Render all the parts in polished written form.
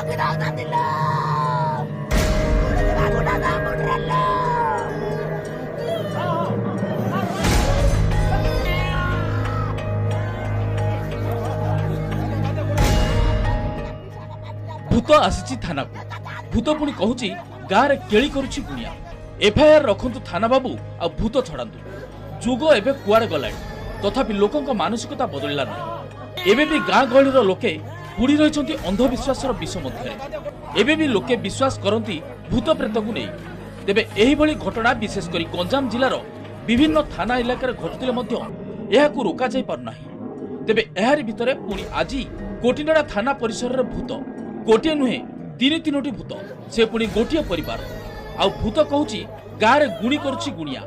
ଭୂତ ଆସିଛି ଥାନାକୁ, ଭୂତ ପୁଣି କହୁଛି ଗାଁରେ କେଳି କରୁଛି ଗୁଣିଆ। ଏଫଆଇଆର ରଖନ୍ତୁ ଥାନା ବାବୁ ଆଉ ଭୂତ ଛାଡ଼ନ୍ତୁ। ଯୁଗ ଏବେ କୁଆଡ଼େ ଗଲାଣି, ତଥାପି ଲୋକଙ୍କ ମାନସିକତା ବଦଳିଲା ନାହିଁ। ଏବେ ବି ଗାଁ ଗହଳିର ଲୋକେ ବୁଡ଼ି ରହିଛନ୍ତି ଅନ୍ଧବିଶ୍ୱାସର ବିଷ ମଧ୍ୟରେ। ଏବେ ବି ଲୋକେ ବିଶ୍ୱାସ କରନ୍ତି ଭୂତ ପ୍ରେତକୁ ନେଇ। ତେବେ ଏହିଭଳି ଘଟଣା ବିଶେଷ କରି ଗଞ୍ଜାମ ଜିଲ୍ଲାର ବିଭିନ୍ନ ଥାନା ଇଲାକାରେ ଘଟୁଥିଲେ ମଧ୍ୟ ଏହାକୁ ରୋକାଯାଇ ପାରୁନାହିଁ। ତେବେ ଏହାରି ଭିତରେ ପୁଣି ଆଜି କୋଟିନଡ଼ା ଥାନା ପରିସରରେ ଭୂତ, ଗୋଟିଏ ନୁହେଁ ତିନି ତିନୋଟି ଭୂତ, ସେ ପୁଣି ଗୋଟିଏ ପରିବାର। ଆଉ ଭୂତ କହୁଛି ଗାଁରେ ଗୁଣି କରୁଛି ଗୁଣିଆ,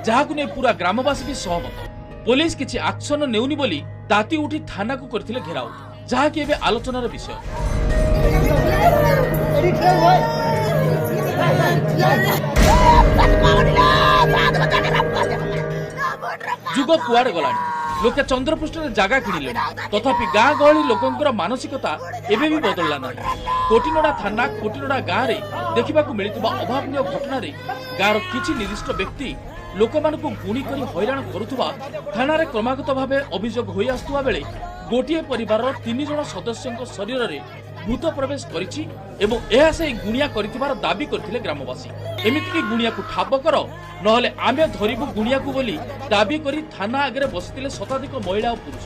ଯାହାକୁ ନେଇ ପୁରା ଗ୍ରାମବାସୀ ବି ସହମତ। ପୋଲିସ କିଛି ଆକ୍ସନ ନେଉନି ବୋଲି ତାତି ଉଠି ଥାନାକୁ କରିଥିଲେ ଘେରାଉ, ଯାହାକି ଏବେ ଆଲୋଚନାର ବିଷୟ। ଯୁଗ କୁଆଡ଼େ ଗଲାଣି, ଲୋକେ ଚନ୍ଦ୍ରପୃଷ୍ଠରେ ଜାଗା କିଣିଲେଣି, ତଥାପି ଗାଁ ଗହଳି ଲୋକଙ୍କର ମାନସିକତା ଏବେ ବି ବଦଳିଲା ନାହିଁ। କୋଟିନଡ଼ା ଥାନା କୋଟିନଡ଼ା ଗାଁରେ ଦେଖିବାକୁ ମିଳିଥିବା ଅଭାବନୀୟ ଘଟଣାରେ ଗାଁର କିଛି ନିର୍ଦ୍ଦିଷ୍ଟ ବ୍ୟକ୍ତି ଲୋକମାନଙ୍କୁ ଗୁଣି କରି ହଇରାଣ କରୁଥିବା ଥାନାରେ କ୍ରମାଗତ ଭାବେ ଅଭିଯୋଗ ହୋଇ ଆସୁଥିବା ବେଳେ ଗୋଟିଏ ପରିବାରର 3 ଜଣ ସଦସ୍ୟଙ୍କ ଶରୀରରେ ଭୂତ ପ୍ରବେଶ କରିଛି ଏବଂ ଏହା ସେହି ଗୁଣିଆ କରିଥିବାର ଦାବି କରିଥିଲେ ଗ୍ରାମବାସୀ। ଏମିତିକି ଗୁଣିଆକୁ ଠାବ କର, ନହେଲେ ଆମେ ଧରିବୁ ଗୁଣିଆକୁ ବୋଲି ଦାବି କରି ଥାନା ଆଗରେ ବସିଥିଲେ ଶତାଧିକ ମହିଳା ଓ ପୁରୁଷ।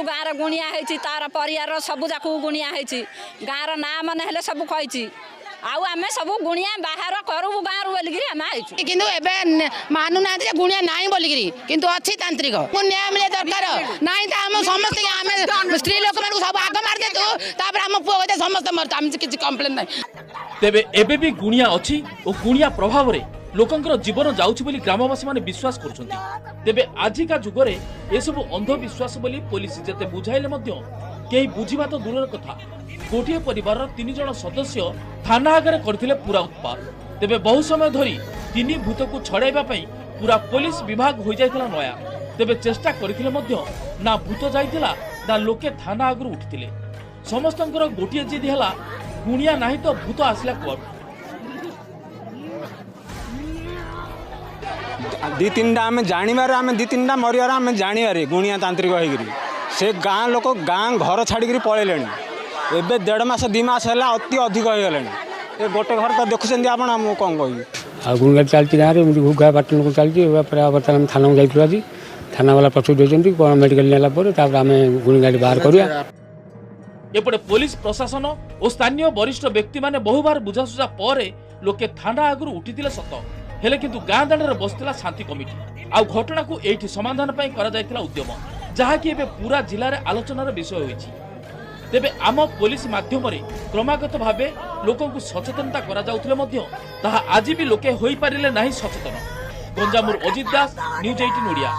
ଗାଁର ଗୁଣିଆ ହେଇଛି, ତାର ପରିବାର ସବୁ ଯାକୁ ଗୁଣିଆ ହେଇଛି। ଗାଁର ନାଁ ମନେ ହେଲେ ସବୁ କହିଛି। ଆଉ ଆମେ ସବୁ ଗୁଣିଆ ବାହାର କରିବୁ ଗାଁରୁ ବୋଲିକିରି ଆମେ ଆଇଛୁ। କିନ୍ତୁ ଏବେ ମାନୁନାହାନ୍ତି ଯେ ଗୁଣିଆ ନାହିଁ ବୋଲିକିରି, କିନ୍ତୁ ଅଛି ତାନ୍ତ୍ରିକ। ନ୍ୟାୟ ମିଳିବା ଦରକାର ନାହିଁ ତ ଆମ ସମସ୍ତେ, ଆମେ ସ୍ତ୍ରୀ ଲୋକମାନଙ୍କୁ ସବୁ ଆଗ ମାରିଦେତୁ, ତାପରେ ଆମ ପୁଅ କଥା ସମସ୍ତେ ମରୁଛୁ, ଆମେ କିଛି କମ୍ପ୍ଲେନ୍ ନାହିଁ। ତେବେ ଏବେ ବି ଗୁଣିଆ ଅଛି ଓ ଗୁଣିଆ ପ୍ରଭାବରେ ଲୋକଙ୍କର ଜୀବନ ଯାଉଛି ବୋଲି ଗ୍ରାମବାସୀମାନେ ବିଶ୍ୱାସ କରୁଛନ୍ତି। ତେବେ ଆଜିକା ଯୁଗରେ ଏସବୁ ଅନ୍ଧବିଶ୍ୱାସ ବୋଲି ପୋଲିସ ଯେତେ ବୁଝାଇଲେ ମଧ୍ୟ କେହି ବୁଝିବା ତ ଦୂରର କଥା, ଗୋଟିଏ ପରିବାରର 3 ଜଣ ସଦସ୍ୟ ଥାନା ଆଗରେ କରିଥିଲେ ପୁରା ଉତ୍ପାତ। ତେବେ ବହୁ ସମୟ ଧରି 3 ଭୂତକୁ ଛଡ଼ାଇବା ପାଇଁ ପୁରା ପୋଲିସ ବିଭାଗ ହୋଇଯାଇଥିଲା ନୟା। ତେବେ ଚେଷ୍ଟା କରିଥିଲେ ମଧ୍ୟ ନା ଭୂତ ଯାଇଥିଲା ନା ଲୋକେ ଥାନା ଆଗରୁ ଉଠିଥିଲେ। ସମସ୍ତଙ୍କର ଗୋଟିଏ ଜିଦ୍ ହେଲା, ଗୁଣିଆ ନାହିଁ ତ ଭୂତ ଆସିଲା କୁଆଡ଼ୁ? 2 3ଟା ଆମେ ଜାଣିବାରେ, ଆମେ 2 3ଟା ମରିବାର ଆମେ ଜାଣିବାରେ ଗୁଣିଆ ତାନ୍ତ୍ରିକ ହେଇକିରି ସେ ଗାଁ ଲୋକ ଗାଁ ଘର ଛାଡ଼ିକିରି ପଳେଇଲେଣି। ଏବେ 1.5 ମାସ 2 ମାସ ହେଲା ଅତି ଅଧିକ ହେଇଗଲାଣି। ଏ ଗୋଟେ ଘର ତ ଦେଖୁଛନ୍ତି ଆପଣ, ମୁଁ କ'ଣ କହିବି? ଆଉ ଗୁଣିଗାଡ଼ି ଚାଲିଛି ଗାଁରେ, ଏମିତି ଘୁଘା ବାଟନ ଚାଲିଛି। ଏବେ ପୁରା ବର୍ତ୍ତମାନ ଆମେ ଥାନାକୁ ଯାଇଥିଲୁ ଆଜି, ଥାନାବାଲା ପଛକୁ ଦେଇଛନ୍ତି କ'ଣ ମେଡ଼ିକାଲ ନେଲା ପରେ ତାପରେ ଆମେ ଗୁଣିଗାଡ଼ି ବାହାର କରିବା। ଏପଟେ ପୋଲିସ ପ୍ରଶାସନ ଓ ସ୍ଥାନୀୟ ବରିଷ୍ଠ ବ୍ୟକ୍ତିମାନେ ବହୁବାର ବୁଝାସୁଝା ପରେ ଲୋକେ ଥାନା ଆଗରୁ ଉଠିଥିଲେ ସତ, ହେଲେ କିନ୍ତୁ ଗାଁ ଦାଣ୍ଡରେ ବସିଥିଲା ଶାନ୍ତି କମିଟି। ଆଉ ଘଟଣାକୁ ଏଇଠି ସମାଧାନ ପାଇଁ କରାଯାଇଥିଲା ଉଦ୍ୟମ, ଯାହାକି ଏବେ ପୁରା ଜିଲ୍ଲାରେ ଆଲୋଚନାର ବିଷୟ ହୋଇଛି। ତେବେ ଆମ ପୋଲିସ ମାଧ୍ୟମରେ କ୍ରମାଗତ ଭାବେ ଲୋକଙ୍କୁ ସଚେତନତା କରାଯାଉଥିଲେ ମଧ୍ୟ ତାହା ଆଜି ବି ଲୋକେ ହୋଇପାରିଲେ ନାହିଁ ସଚେତନ। ଗଞ୍ଜାମରୁ ଅଜିତ ଦାସ, ନ୍ୟୁଜ୍ 18 ଓଡ଼ିଆ।